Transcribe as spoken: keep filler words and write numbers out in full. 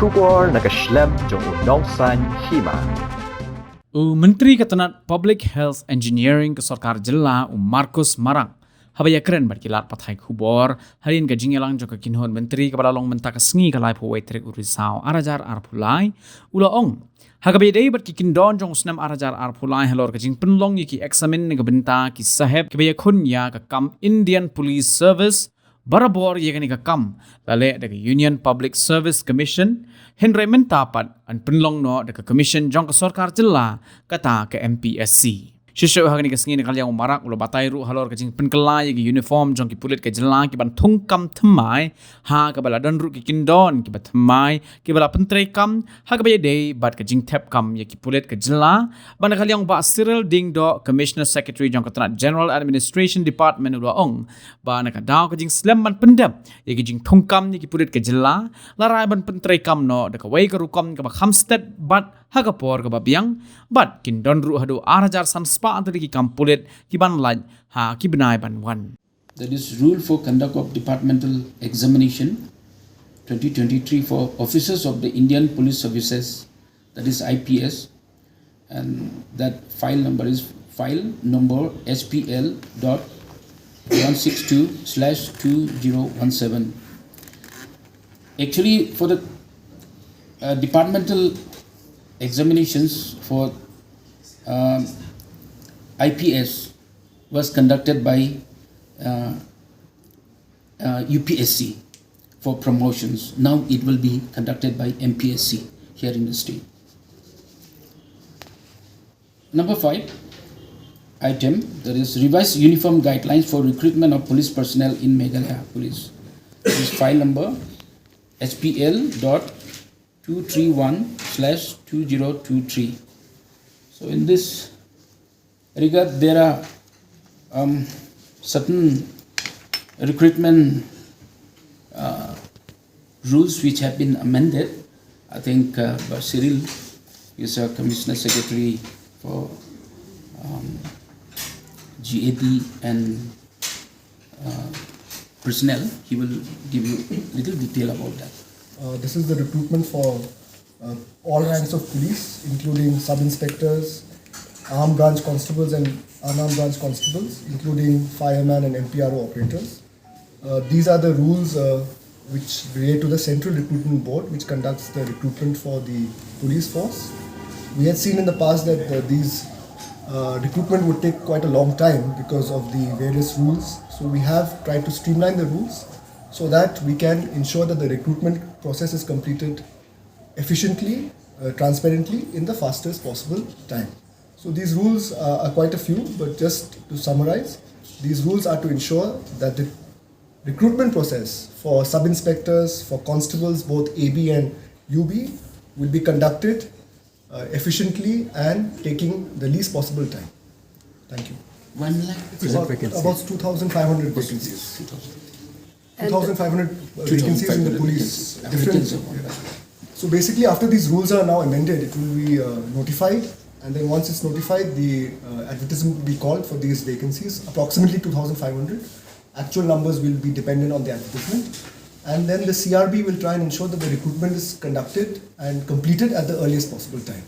Khubor na ka shlem jong u Nongsaiñ Hima. U Myntri ka tnat Public Health Engineering ka Sorkar Jylla u Marcus Marak haba ïakren bad ki lad pathai khubor hadien ka jingïalang jong ka kynhun myntri kaba la long mynta ka sngi ka laiphew wei tarik u Risaw ar hajar arphew lai, u la ong ha kaba ïadei bad ki kyndon jong u snem ar hajar arphew lai halor ka jingpynlong ïa ki eksamin na ka bynta ki sahep kiba ïakhun ïa ka kam Indian Police Service, barabor ïa kane ka kam la leh da ka Union Public Service Commission, hynrei mynta pat yn pynlong noh da ka Commission jong ka Sorkar Jylla, kata ka M P S C. Shisha ha kane ka sngi na ka liang u Marak u la batai ruh halor ka jingpynkylla ïa ka uniform jong ki pulit ka jylla kiban thung kam thymmai, ha kaba la don ruh ki kyndon kiba thymmai kiba la pyntrei kam ha kaba ïadei bad ka jingthep kam ïa ki pulit ka jylla. Bad na ka liang u Bah Cyril Diengdoh, Commissioner Secretary jong ka tnat General Administration Department, u la ong ba na ka daw ka jingslem ban pyndep ïa ki jingthung kam ïa ki pulit ka jylla, la rai ban pyntrei kam noh da kawei ka rukom kaba kham stet bad ha ka por kaba biang, bad kin don ruh haduh ar hajar san spah tylli ki kam pulit kiban lait ha ki bnai ban wan. That is Rule for Conduct of Departmental Examination twenty twenty-three for Officers of the Indian Police Services, that is I P S, and that file number is file number S P L dot one six two slash two zero one seven. Actually, for the uh, departmental examinations for um, I P S was conducted by uh, uh, U P S C for promotions. Now it will be conducted by M P S C here in the state. Number five item, that is revised uniform guidelines for recruitment of police personnel in Meghalaya Police. This is file number S P L dot two three one slash two zero two three. So in this regard, there are um, certain recruitment uh, rules which have been amended. I think uh, Bah Cyril is a commissioner secretary for um, G A D and uh, personnel. He will give you little detail about that. Uh, this is the recruitment for uh, all ranks of police, including sub-inspectors, armed branch constables and unarmed branch constables, including firemen and M P R O operators. Uh, these are the rules uh, which relate to the Central Recruitment Board, which conducts the recruitment for the police force. We had seen in the past that uh, these uh, recruitment would take quite a long time because of the various rules. So we have tried to streamline the rules so that we can ensure that the recruitment process is completed efficiently, uh, transparently, in the fastest possible time. So these rules uh, are quite a few, but just to summarize, these rules are to ensure that the recruitment process for sub-inspectors, for constables, both A B and U B, will be conducted uh, efficiently and taking the least possible time. Thank you. One lakh. It's about, about two thousand five hundred vacancies. Two thousand five hundred vacancies in the police. Different. So basically, after these rules are now amended, it will be uh, notified, and then once it's notified, the uh, advertisement will be called for these vacancies, approximately two thousand five hundred. Actual numbers will be dependent on the advertisement. And then the C R B will try and ensure that the recruitment is conducted and completed at the earliest possible time.